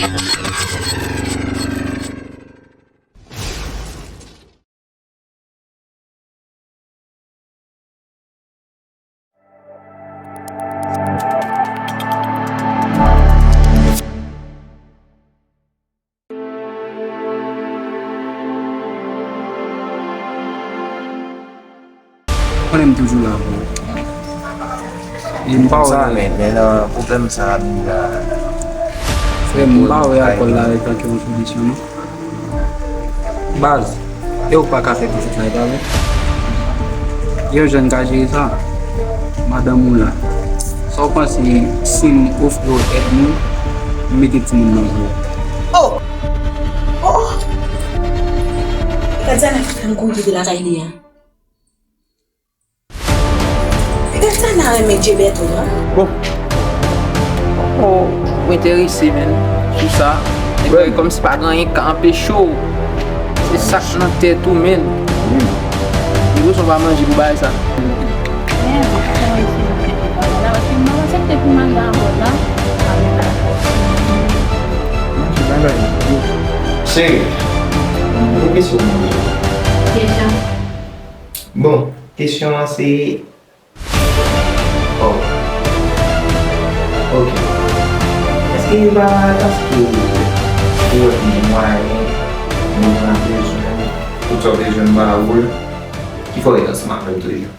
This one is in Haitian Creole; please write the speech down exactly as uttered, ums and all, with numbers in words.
Konnen m toujou la pou ou. E m pa wè. Sa, men, men nan pwoblèm sa a, m la. Frè m, m pa wè alkòl la antanke yon solisyon, non. Baz, e ou pa ka fè pitit la etabli? Yon jèn ka jere sa? Madanm ou la. Sa w panse si m ofri w èd mwen, m mete timoun nan men w? Oh! Oh! Gad sa nan fè m kouri kite lakay li a. Gad sa nan renmen Djebèto a. Bon. Oh, mwen enterese, menn, sou sa. Enben, kòmsi pa gen anyen k ka anpeche w. Se sa k nan tèt ou, menn. Wi. Li bezwen pa manje pou bagay sa. Men, kòman se la, paske m pa panse ke te pou manda avè w la. Cheri, yon kesyon pou mwen. Kesyon? Bon, kesyon an se, oh. Ok. Èske e pa paske ou wè gen mwayen, moun nan bezwen, tout sa w bezwen ba ou l, ki fè w ret ansanm avè l toujou?